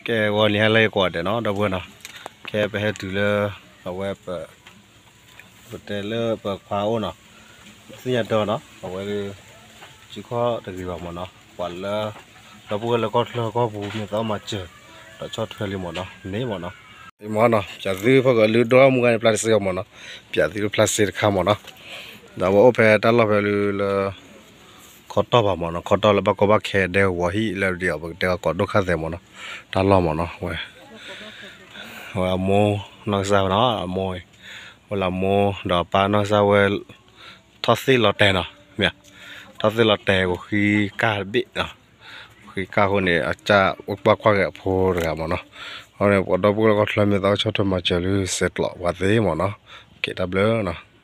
ကဲ ဂီၤနံၤဟါလၢအဂ့ၤကိးဂၤဒဲးနီၤ ဒီပုၢ်ဝဲၢ်နီၤ, ခဲပဟဲတုၤလၢ အဝဲ ပတဲလၢပခွါအိၣ်နီၤ, သ့ၣ်ညါတၢ်နီၤ အဝဲ စုခီၣ်တဂ့ၤဘၣ်မ့ၢ်နီၤ, ပှၤလၢ ဒီပုၢ်ဝဲၢ်လၢကီၢ်ချၢကီၢ်ပူၤ မ့ၢ်သးမၤစၢၤ ဒီးဆီၣ်ထွဲလံမ့ၢ်နီၤ န့ၣ်မ့ၢ်နီၤ, မ့ၢ်နီၤ ပၠးသုဖီကလၢဒိၣ်မူဂၤန့ၣ် ပျၢ်တစ့ၢ်ကီးမ့ၢ်နီၤ, ပၠးသုဖျါစ့တခါမ့ၢ်နီၤ, ဒီးအဝဲအိၣ်ဖဲတၢ်လီၢ်ဖဲလၢ ခီတီၢ်ဘၣ်မ့ၢ်နီၤ, ခီတီၢ်လၢဘၣ်ကီဘၣ်ခဲဒဲကဝီၤဟံၣ်လၢဒ်အီၤ ပကတဲအီၤကိးဒိၣ်ခါသဲးမ့ၢ်နီၤ, တၢ်လီၢ်မ့ၢ်နီၤ, ဝဲ ဝဲအမိၢ်နီၢ်ကစၢ်ဝဲနီၤ, အမိၢ် ဝဲလၢအမိၢ်ဒီးပၢ်နီၢ်ကစၢ်ဝဲ ထီၣ်သ့ၣ်လီၤတဲာ်နီၤ, မ့ၢ် ထီၣ်သ့ၣ်လီၤတဲာ် ပဃံကၢ်တဘ့ၣ်နီၤ, ပဃံကၢ်အဃိန့ၣ် အကၢ်အိၣ်ကွၢ်ကွၢ်က့ၤအဖိတဂၤမ့ၢ်နီၤ, အဃိန့ၣ် ပှၤဒီပုၢ်ဝဲၢ်လၢကီၢ်ချၢမ့ၢ်သးအိၣ်ဆီၣ်ထွဲမၤစၢၤလၢစဲးကျိးပှၤသ့မ့ၢ်နီၤ, ကဲတၢ်ဘျုးနီၤ